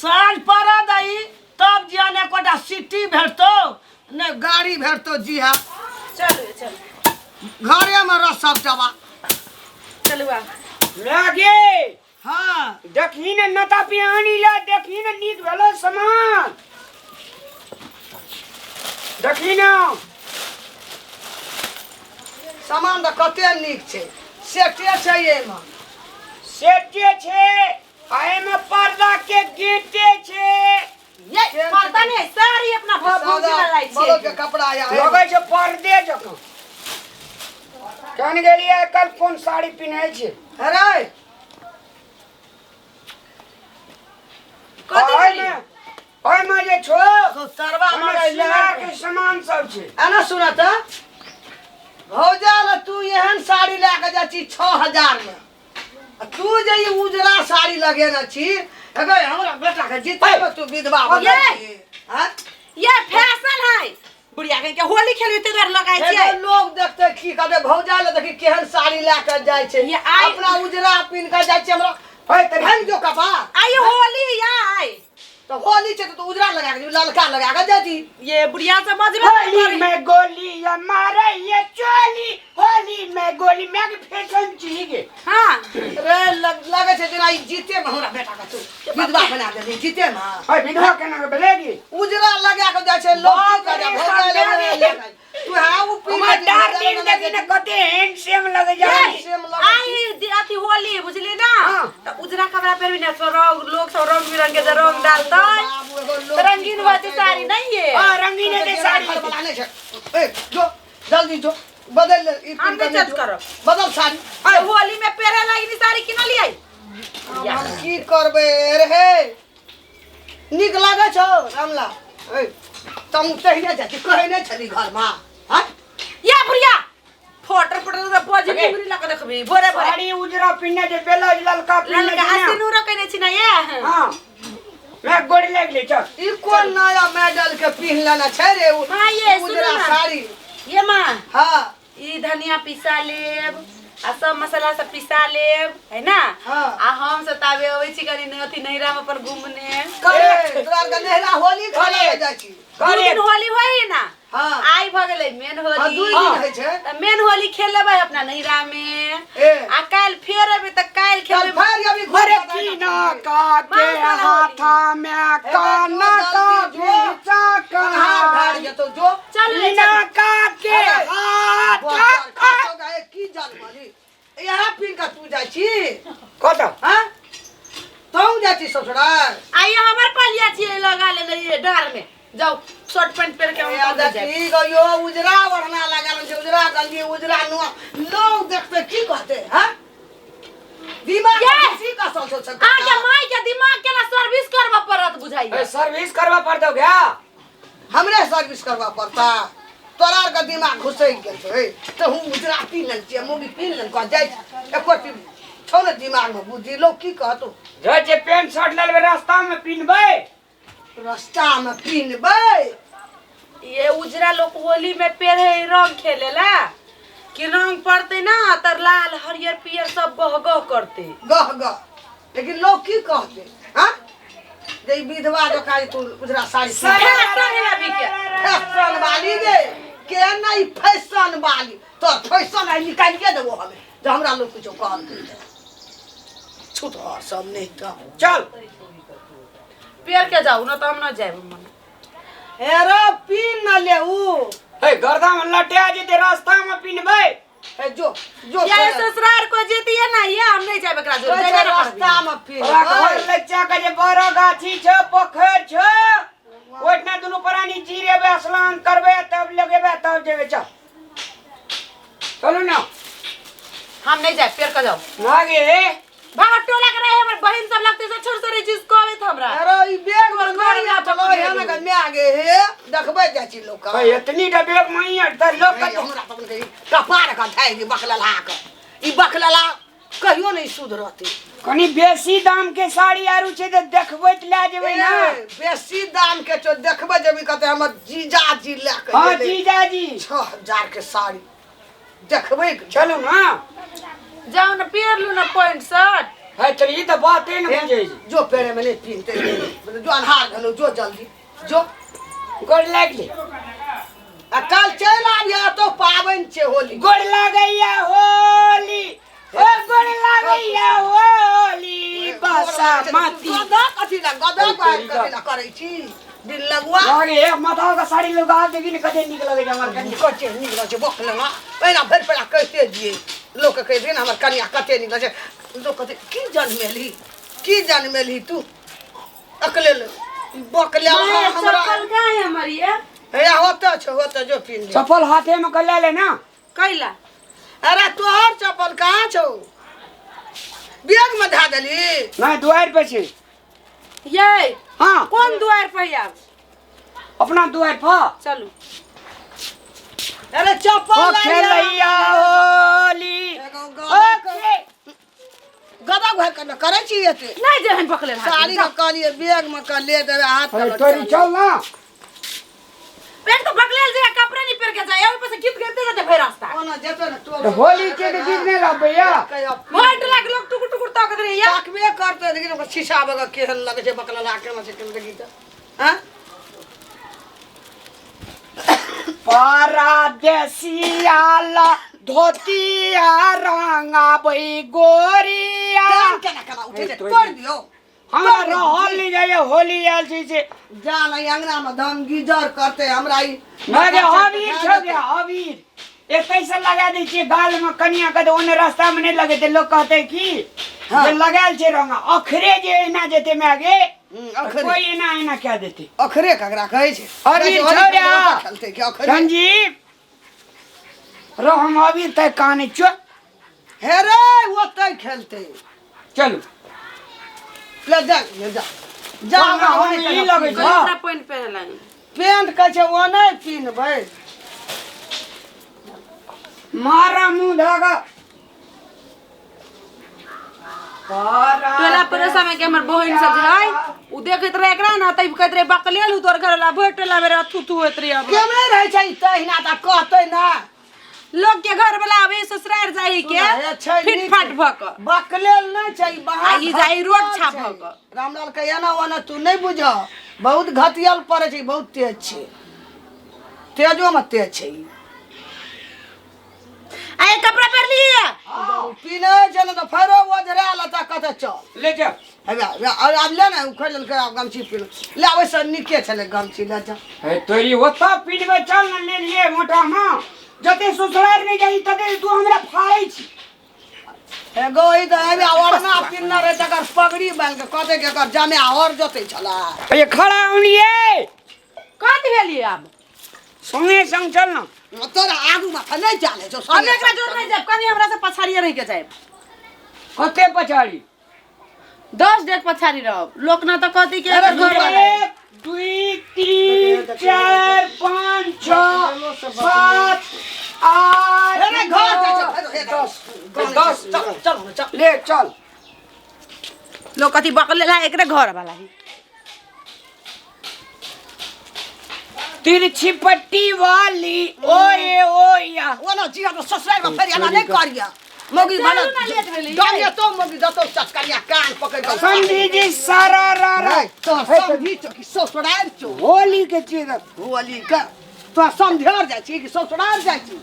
साँझ पड़ऽ दही तब जिया ने एकोटा सिटी भेटतौ ने गाड़ी भेटतौ। जी हाँ। चलू चलू। घरेमे रह सब टबा। चलू आब। लागे। हाँ। देखही ने नता पिहानी ला, देखही ने नीक भेलो सामान, देखही ने। सामान तऽ कते नीक छै, सेटे छै एहिमे। सेटे छै आ एहिमे पर्दा के गेटे छै। ये पर्दा नहीं, साड़ी अपना भौजी ला लाई बड़ो के छियै। कपड़ा या लगै छै पर्दे जकाँ। केहन गेलियै आइ काल्हि, कोन साड़ी पिन्है छै? अरे कथी ओहिमे भेलै? ओहिमे जे छौ तरवा ओहिमे मारै सिंगार के सामान सब छै। एना सुन तऽ भौजा ले, तू एहन साड़ी लए कऽ जाइ छी 6000 मे आ तू जे ई उजरा साड़ी लगेने छी, अगे हमरा बेटा के जीते मे तू विधवा बनै छी, हाँ? ये फैशन है बुढ़िया के, होली खेलबे ते दुआरे लगाइ एगो छियै। लोग देखते की कहते, भौजा ले देखी केहन साड़ी लए कऽ जाइ छै। ये आइ- अपना उजरा पिन्ह कऽ जाइ छै हमरा ओइ तरी भागि जो कपार। आइ होली या आइ। तऽ होली छै तऽ तू उजरा लगा कऽ ललका लगा कऽ जाइ छी। ये बुढ़िया से बजबे होली करी। में गोली या मारे ये चोली, होली में गोली में के फैशन छी गे। हाँ। रे लगै छै जेना ई जीते मे हमरा बेटा के तू विधवा बना देली जीते मे। ओइ विधवा केना के भेलै गे? उजरा लगा के जाइ छै, लोग बाप की कहतै, रे, भौजा ले सामने। ले ले। तू हाँ उ पी हमर डार्लिंग देखी ने कते हैंडसम लगे जा। सेम लगै। आइ अथी होली बुझली ना। हाँ। तऽ उजरा कपड़ा पहिरबी ने, सब रंग, लोग सब रंग बिरंग के जे रंग डालतै बाबू, एगो लोग तऽ रंगीन भऽ जेतै साड़ी नहीं ये। हाँ, रंगीन हेतै साड़ी। घर वाला नहि छै। ए जो जल्दी जो बदल ले ई। हम पिन नहि कऽ चेंज जो। करब। बदल साड़ी। ये होली में पहिरे लागी नी साड़ी किनलियै। हम की करबै रे? नीक लागै छौ रामला? ए तम तहिने जाइ छी, कहै नहि छली घरमा, हाँ? या बुढ़िया फोटर फोटर तऽ बजली। अगे। बुढ़ी लऽ कऽ देखबी भोरे भोरे। साड़ी उजरा पिन्ने छै, ब्लाउज ललका पिन्ने ललका छै ने। सिनूरो केने छी ना ये। हाँ, मैं गोड़ लागि ले चल। ई कोन नया मेडल के पिन्ह लेने छै रे उ? माँ ये सुनू उजरा ना। साड़ी। ये माँ। हाँ। ई धनिया पिसा लेब आ सब मसाला सब पिसा लेब है ना। हाँ। आ हम सब ताबे अबै छी कनि अथी नैहरा में अपन घूमने। ए, तोरा आरके नैहरा होली खेले लए जाइ छी? दू दिन होली होइ ना। हाँ। आइ भऽ गेलै मेन हाँ, होली। 2 दिन होइ छै। तऽ मेन होली खेलेबै अपना नैहरा में। ए। आ काल्हि फेर एबै तऽ काल्हि चल खेलबै। फेर अभी घुर अरे के की ना का के मांस वाला हाथा में काना का भीचा कन्हार कहार भाग जेतौ जो। चल रे, कीना चल। का के अरे, हाथ बड़ खाचो गाय, की जानवरी यहाँ पीन के तू जाइ छी? कत? हाँ, तू जाइ छी ससुराल? आइ हमर पलिया छियै, लगा लेने ये डार में, जाउ शर्ट पैंट पहिर के हम ए, तब जायब। देखी गयो उजरा ओढ़ना लगल छै, उजरा गंजी उजरा नुआ, लोग देखते की कहते? हाँ, दिमाग ये! की कसल छौ सब? अहाँके माय के दिमाग केना सर्विस करबऽ पड़त बुझाइया। ए, सर्विस करबा पड़तौ क्या? हमरे सर्विस करबा पड़ता? तोरा आरके दिमाग घुसैक गेल छौ। हे तऽ हूँ उजरा पी लेने छियै, मौगी पी लेने कह जाइ छै, एको चीज छौ ने दिमागमे बुद्धि? लोग की कहतौ? जाइ छै पैंट शर्ट ले लेबै, रास्ता में पिन्हबै। रास्तामे पिन्हबै। ये उजरा लोग होली में पेरे रंग खेलेला कि रंग पड़ते ना तर लाल हरियर पियर सब गह गह करते। गह गह, लेकिन लोग की कहते? हाँ, जे ई विधवा जकाँ जे तू उजरा साड़ी फैशन है अभी के। फैशन वाली गे के ना, ई फैशन वाली तो फैशन आई निकालिए देबो हमे जे हमरा लोग कुछो कहलकै छूतहर सब नहीं तऽ। चल। पेर के जाऊ ना तऽ हम ना जायब मन। हेरो पीन न ले उ। हे, गर्दा में लटिया जेतै, रास्ता में पिन्हबै। हे जो जो। या ये ससुराल को जेती है ना, ये हम नहीं जायब एकरा जोरे। कहै छै जेबे ना करबी। रास्ता में पीन। ओकरा घर लच्चा के जे बड़ो गाछी छौ, पोखरि छौ, ओहिठिना दुनू प्राणी जिरेबै, स्नान करबै, तब लगेबै, तब जेबै। चल, चलू ना। हम नहीं जायब, पेर के जाऊ। ना गे। भाग टोला के रहे हमर बहिन सब लगते से छोड़ छोड़ चीज कहबे हमरा। अरे ई बैग में घर नहीं में आटल पकड़े हे लू। ने मै गे, हे देखबै जाइ छी लोग के। एतनी टा बैग मई तऽ लोक हे, हमरा तखन के ई कपार के धाइ दी बकलला के, ई बकलला कहियो नहीं सुधरते। कनी बेसी दाम के साड़ी आरू छै तऽ देखबैत लए जेबै ना। ए, बेसी दाम के छौ, देखबै जेबी कहते हमर जीजाजी लए के हाँ। गेलै। जीजाजी। 6000 के साड़ी देखबै के। चलू ना। जाउ ने, पेर लू ना पैंट शर्ट। है तो ई तऽ बाते ने बुझै छै। जो पेड़े में नहीं पीनते, जो अन्हार भेलो, जो जल्दी जो। गोड़ लागि ले। आ कल चलि आबिह तो पाबनि छै होली। गोड़ लागैया होली, ओ गोड़ लागैया होली, बासमती। गदा कथी ला, गदा कथी ला करै छी दिन लगुआ? लागे एक माथा के साड़ी लगा देबी ने, कते नीक लगै छै हमर कनिया। कते नीक लगै छै बक लेना, पहिना भरि पेड़ा कहिते दियै लोक कहि दियै ने हमर कनिया कते नीक लगै छै। लोक कहतै की जनमेलही, की जनमेलही तू अकले बक ले। माय, हमरा चप्पल कहाँ है हमर ये? हे होते छौ, होते जो पिन ले। चप्पल हाथे में कर ले ना। कैला? अरे तोहर चप्पल कहाँ छौ? बैग में धा देली? नहीं, दुआर पे छै। ये हाँ। कोन दुआर पर आब? अपना दुआर पर। चलू। अरे चप्पल ओ लाइए। खेलैया होली। एगो ओ गदा घर के ने करै छी एते। नहीं जे हम पकड़े साड़ी के कहलिए बैग में के ले देबै हाथ। अरे तोरी चल ना। पेट तो बकलेल जे कपड़ा नहीं पहन के जाए, ऊपर से गीत गाते जाते भई रास्ता। ओना जेतै ने तो होली के तऽ गीत नहीं रहबै। भरि टोला के लोग टुकुर टुकुर ताकत रहे या। ताकबे करतै, लेकिन ओकर शीशा बगा केहन लगै छै, बकलला केना छै, केहन देखी तऽ हँ। परदेसिया धोतिया रंगाबै गोरिया। कान केना केना उठै छै, तोड़ि दियौ। हमरा रहल नहीं जाइए, होली आयल छै से। जा नहीं अंगना में धन गिजर करते हमरा ई। नहि गे, अबीर छौ गे, अबीर एतै से लगा दै छियै गाल में कनिया के, तऽ ओने रास्ता में नहि लगेतै, लोक कहतै की हाँ। जे लगायल छै रंग। अखरे जे एना जेतै माय गे, अखरे। कोई एना एना कए देतै। अखरे ककरा कहै छै? अबीर कहै छै, छौ रे। खेलतै कि अखरे? संजीव रह, हम अबीर तक कानै छियौ। हे रे, ओतै खेलतै। चलू। ले जा, ले जा, जा। हमरा हमरा हम होली ई केना लगै छै। कपड़ा पेंट पहने लागी। पेंट कहै छै ओ नहि पिन्हबै। मारा मुँह धागा। टोला पड़ोसा में के हमर बहिन सब जे है, उ देखैत रहे एकरा ने, तब कहैत रहे बकलेल उ तोर घर वाला। भरि टोला में रहे थू थू होइत रहे अब। केने रहै छै ई तहिना तऽ कहतै ना। लोग के घर वाला अभी ससुराल जाई के सुना, छै फिट नीक। फाट भ क। बकलेल नहि छै ई, बाहर आ ई जाइ रोड घटियल छाप छै। भऽ कऽ। रामलाल के एना ओना तू नहि बुझ, बहुत घटियल पड़ै छै, बहुत तेज छै, तेजो में तेज छै ई। आ ये कपड़ा पहन लिए। पीने छै ने तऽ फेरो ओझरा लेता, कहतै चल। ले जा। हेबे, हेबे, आब ले ने, उखड़ि लेलकै, आब गमछी पीन ले, ओहिसँ नीके छलै गमछी, ले जा। हे तोरी, ओतऽ पीटबै, चल ने, ले लिए मोटा में। जते ससुराल नहि जाही तते तू हमरा फाड़ै छी। एगो ई तऽ हेबे ओढ़ना पिन्हने रहै, तकर पगड़ी बान्हि कऽ कहतै कि एकर जमे आओर जोतै छलै। ये खड़ा होलिए। कत भेलिए आब? संगे संग चल ना। तोरा आगू में नहि चलै छौ। हम एकरा जोर नहीं जाब, कनी हमरा से पछाड़िए रह के जाब। कते पछाड़ी? 10 डेग पछाड़ी रहब, लोक न तऽ कहती कि अरे एकर घर वाला है। 1 2 3 4 5 6 7 8 अरे घर जाइ छै, 10 10, चल चल चल। ले चल। लोग कथी बकलेला एकरे घर वाला है। तिरछी पट्टी वाली ओए ओया। ओना जिया तो ससुराल में फेर एना नहीं करिया मौगी। चलू भने ना, लेट भेलै। डरिया तो मौगी दतो चटकरिया कान पकड़ के। समधी जी सारा रा रा। तो समझी छौ कि ससुराल छौ? होली के चीज। होली के तो समझर जाइ छी कि ससुराल जाइ छी?